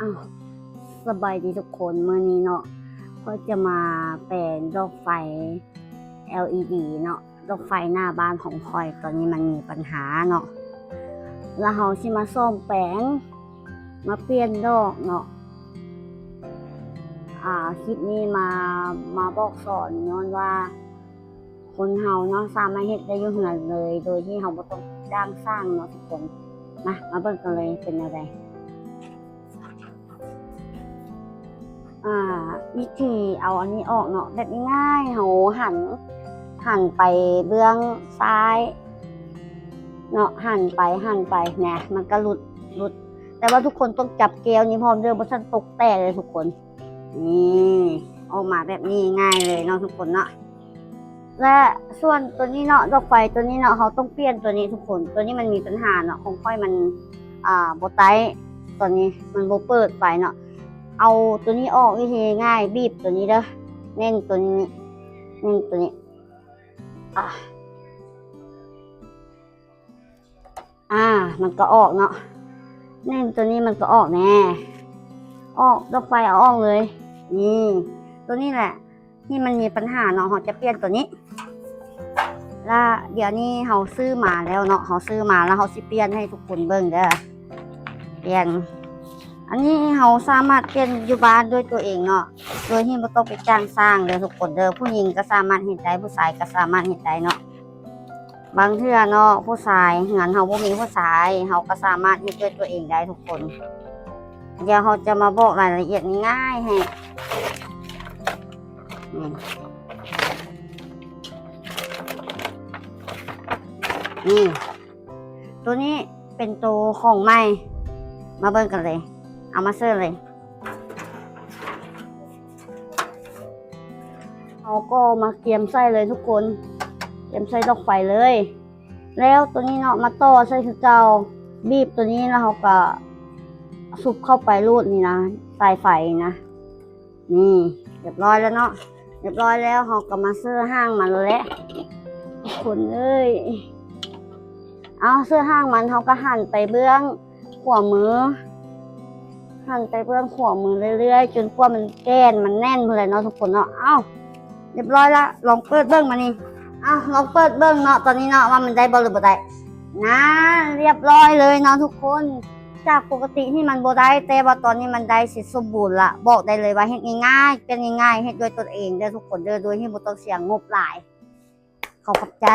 ອ້າວ ສະບາຍດີທຸກຄົນ, ມື້ນີ້ເນາະ ຂ້ອຍຈະມາແປງດອກໄຟ ແອລອີດີ ເນາະ. ດອກໄຟໜ້າບ້ານຂອງຂ້ອຍຕອນນີ້ມັນມີບັນຫາເນາະ, ແລ້ວເຮົາຊິມາສ້ອມແປງ ມາປ່ຽນດອກເນາະ. ອ່າ ຄລິບນີ້ມາ ມາບອກສອນຍ້ອນວ່າ ຄົນເຮົາເນາະ ສາມາດເຮັດໄດ້ຢູ່ເຮືອນເລີຍ ໂດຍທີ່ເຮົາບໍ່ຕ້ອງຈ້າງຊ່າງເນາະທຸກຄົນ. ມາ ມາເບິ່ງກັນເລີຍ ເປັນແນວໃດ. ອ່າ ວິທີເອົາອັນນີ້ອອກເນາະ ແບບງ່າຍໆ ເຮົາຫັນ ຫັນໄປເບື້ອງຊ້າຍເນາະ ຫັນໄປ ຫັນໄປ ແນະ ມັນກະຫຼຸດ ຫຼຸດ. ແຕ່ວ່າທຸກຄົນຕ້ອງຈັບແກ້ວນີ້ພ້ອມເດີ ບໍ່ຊັ້ນຕົກແຕກເລີຍທຸກຄົນ. ນີ້ ອອກມາແບບນີ້ ງ່າຍເລີຍເນາະທຸກຄົນເນາະ. ແລະ ສ່ວນຕົວນີ້ເນາະ ດອກໄຟຕົວນີ້ເນາະ ເຮົາຕ້ອງປ່ຽນຕົວນີ້ທຸກຄົນ. ຕົວນີ້ມັນມີບັນຫາເນາະ ຂອງຂ້ອຍມັນ ອ່າ ບໍ່ໄຕ້ ຕົວນີ້ມັນບໍ່ເປີດໄຟເນາະ. ເອົາຕົວນີ້ອອກ ວິທີງ່າຍ ບີບຕົວນີ້ເດີ ແໜ້ນຕົວນີ້ ແໜ້ນຕົວນີ້ ອ່າ ອ່າ ມັນກໍອອກເນາະ ແໜ້ນຕົວນີ້ມັນກໍອອກແນ່ ອອກ ດອກໄຟເອົາອອກເລີຍ. ນີ້ ຕົວນີ້ແຫຼະທີ່ມັນມີບັນຫາເນາະ ເຮົາຈະປ່ຽນຕົວນີ້. ລະດຽວນີ້ເຮົາຊື້ມາແລ້ວເນາະ ເຮົາຊື້ມາແລ້ວເຮົາຊິປ່ຽນໃຫ້ທຸກຄົນເບິ່ງເດີ ປ່ຽນ. ອັນນີ້ເຮົາສາມາດປ່ຽນຢູ່ບ້ານດ້ວຍຕົວເອງເນາະ ໂດຍທີ່ບໍ່ຕ້ອງໄປຈ້າງຊ່າງເດີທຸກຄົນເດີ. ຜູ້ຍິງກໍສາມາດເຮັດໄດ້ ຜູ້ຊາຍກໍສາມາດເຮັດໄດ້ເນາະ. ບາງເທື່ອເນາະ ຜູ້ຊາຍ ເຮືອນເຮົາບໍ່ມີຜູ້ຊາຍ ເຮົາກໍສາມາດເຮັດດ້ວຍຕົວເອງໄດ້ທຸກຄົນ. ດຽວເຮົາຈະມາບອກລາຍລະອຽດງ່າຍໆໃຫ້. ນີ້ ນີ້ ໂຕນີ້ເປັນໂຕຂອງໃໝ່ ມາເບິ່ງກັນເລີຍ ເອົາມາເສີເລີຍ. ເຮົາກໍມາກຽມໃສ່ເລີຍທຸກຄົນ ກຽມໃສ່ດອກໄຟເລີຍ. ແລ້ວໂຕນີ້ເນາະ ມາຕໍ່ໃສ່ຄືເກົ່າ ບີບໂຕນີ້ ແລ້ວເຮົາກໍສຸບເຂົ້າໄປໂລດນີ້ນະ ສາຍໄຟນະ. ນີ້ ຮຽບຮ້ອຍແລ້ວເນາະ ຮຽບຮ້ອຍແລ້ວ ເຮົາກໍມາເສີຫາງມັນແຫຼະ ທຸກຄົນເອີຍ. ເອົາ ເສີຫາງມັນ ເຮົາກໍຫັນໄປເບື້ອງ ຂວາມື ຫັນໄປເບື້ອງຂວາມືເລື້ອຍໆ ຈົນກວ່າມັນແກ່ນ ມັນແໜ້ນພຸ້ນແຫຼະເນາະທຸກຄົນເນາະ. ເອົ້າ ຮຽບຮ້ອຍລະ ລອງເປີດເບິ່ງມານີ້. ເອົ້າ ລອງເປີດເບິ່ງເນາະ ຕອນນີ້ເນາະ ວ່າມັນໄດ້ບໍ່ ຫຼືບໍ່ໄດ້ນະ. ຮຽບຮ້ອຍເລີຍເນາະທຸກຄົນ ຈາກປົກກະຕິນີ້ມັນບໍ່ໄດ້ ແຕ່ວ່າຕອນນີ້ມັນໄດ້ເສັດສົມບູນລະ. ບອກໄດ້ເລີຍວ່າເຮັດງ່າຍໆ ປ່ຽນງ່າຍໆ ເຮັດດ້ວຍຕົນເອງເດີທຸກຄົນເດີ ໂດຍທີ່ບໍ່ຕ້ອງເສຍງົບຫຼາຍ. ຂໍຂອບໃຈ.